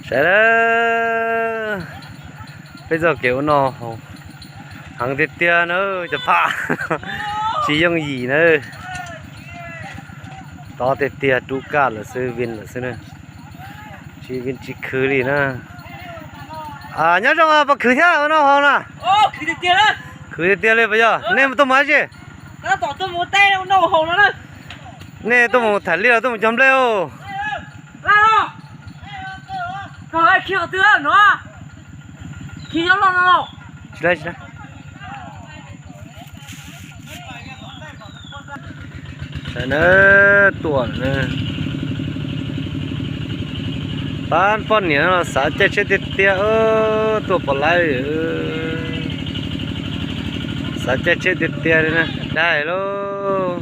Saib na, peb txoj kev ua noj haus heev tiag tiag na cov phooj ywg, tsis yooj yim na. Tob tiag tiag, rub kaj lawm xwb, vij lawm xwb na. Tsis vij tsis khwv li na. Nyob zoo, puas khwv thiab ua noj haus na? Khwv tiag tiag li puas yog? Nej tuaj mus dab tsi? Nej tuaj mus thaiv liaj los tuaj mus cog nplej os? Saib na, tuaj na. Pab poj niam no xav caij tsheb tiag tiag, tuaj pom lawm. Xav caij tsheb tiag tiag li na, daig lauj.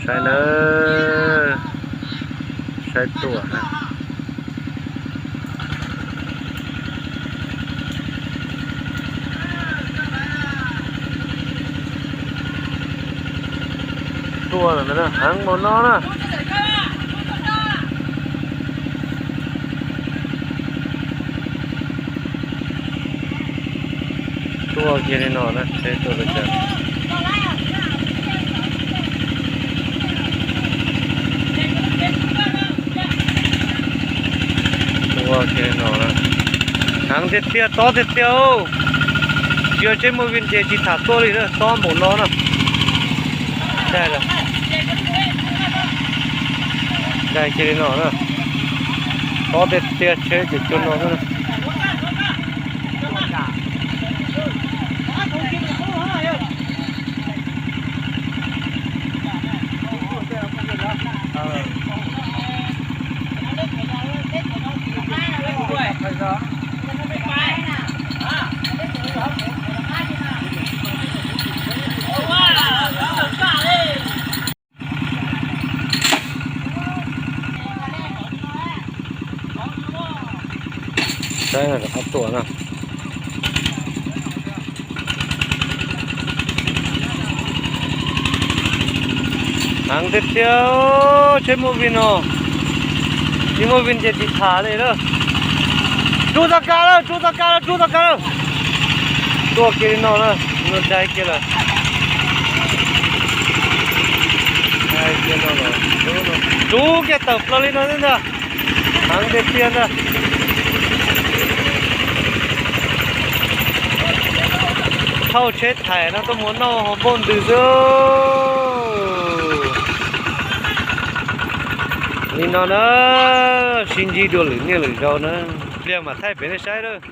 Saib na, saib tuaj na. Tuaj heev mus no na. Tuaj kiag li no na, tsheb tuaj li cas. Tuaj kiag li no na. Heev tiag tiag, tob tiag tiag. Tsis yog tsheb movie ces tsis tham tuaj li na, tob npaum no na. Daig lawm. Daig kiag li no na. Tob tiag tiag, tsheb ces cuag no xwb na. Saib rov qab tuaj na. Heev tiag tiag, tsheb movie no, tsis movie ces tsis tham li lawm. Rub txoj kab lawm, rub txoj kab lawm, rub txoj kab lawm. Tuaj kiag li no na, no daig kiag lawm. Rub kiag tawm plaws li no xwb ntag. Heev tiag tiag ntag. Thauj tsheb thaim no tuaj mus noj haus npauj ntws xwb. Li no na, sib ntsib dua lwm niaj lwm zaus na. Pliag mam thaij pem nej saib lawm.